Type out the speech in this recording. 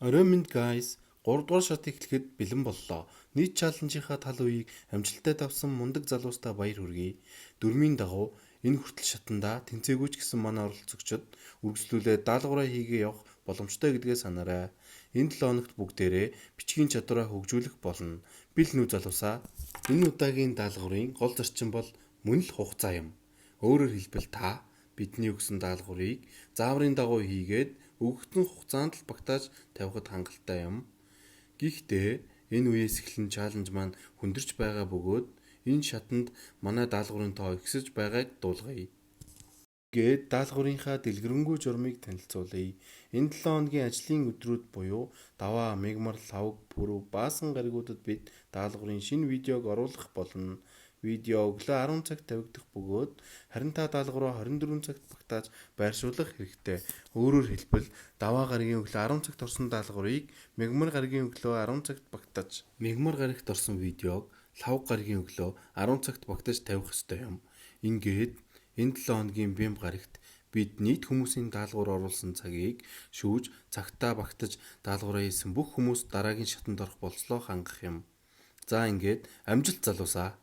Оройн мэнд, guys. 3 дугаар шат эхлэхэд бэлэн боллоо. Нийт challenge ийнхаа тал үеийг амжилттай давсан мундаг залуустаа баяр хүргэе. Дүрмийн дагуу энэ хүртэл шатандаа тэнцээгүй ч гэсэн манай оролцогчид үргэлжлүүлээд даалгавраа хийгээ явах боломжтой гэдгээ санаарай. Энэ 7 хоногт бүгдээрээ бичгийн чадвараа хөгжүүлэх болно. Бэлэн үү, залуусаа? Энэ удаагийн даалгаврын гол зарчим бол мөн л хугацаа юм. Өөрөөр хэлбэл, та бидний өгсөн даалгаврыг зааврын дагуу хийгээд өгөгдсөн хугацаанд л багтааж тавихад хангалттай юм. Гэхдээ энэ үеэс эхлэн challenge маань хүндэрч байгаа бөгөөд энэ шатанд манай даалгаврын тоо ихсэж байгааг дуулгая. Ингээд даалгаврынхаа дэлгэрэнгүй журмыг танилцуулъя. Энэ 7 хоногийн ажлын өдрүүд буюу Даваа, Мягмар, Лхавг, Пүрэв, Баасан гаригуудад бид даалгаврын шинэ видеог оруулах болно. Видео өглөө 10 цагт тавигдах бөгөөд харин та даалгавраа 24 цагт багтааж байршуулах хэрэгтэй. Өөрөөр хэлбэл, Даваа гарагийн өглөө 10 цагт орсон даалгаврыг Мягмар гарагийн өглөө 10 цагт багтааж, Мягмар гарагт орсон видеог Лхавг гарагийн өглөө 10 цагт багтааж тавих ёстой юм. Ингээд энэ 7 хоногийн Бямба гарагт бид нийт хүмүүсийн даалгавар оруулсан цагийг шүүж, цагтаа багтаж даалгавраа хийсэн бүх хүмүүс дараагийн шатанд орох бололцоо хангах юм. За, ингээд амжилт, залуусаа.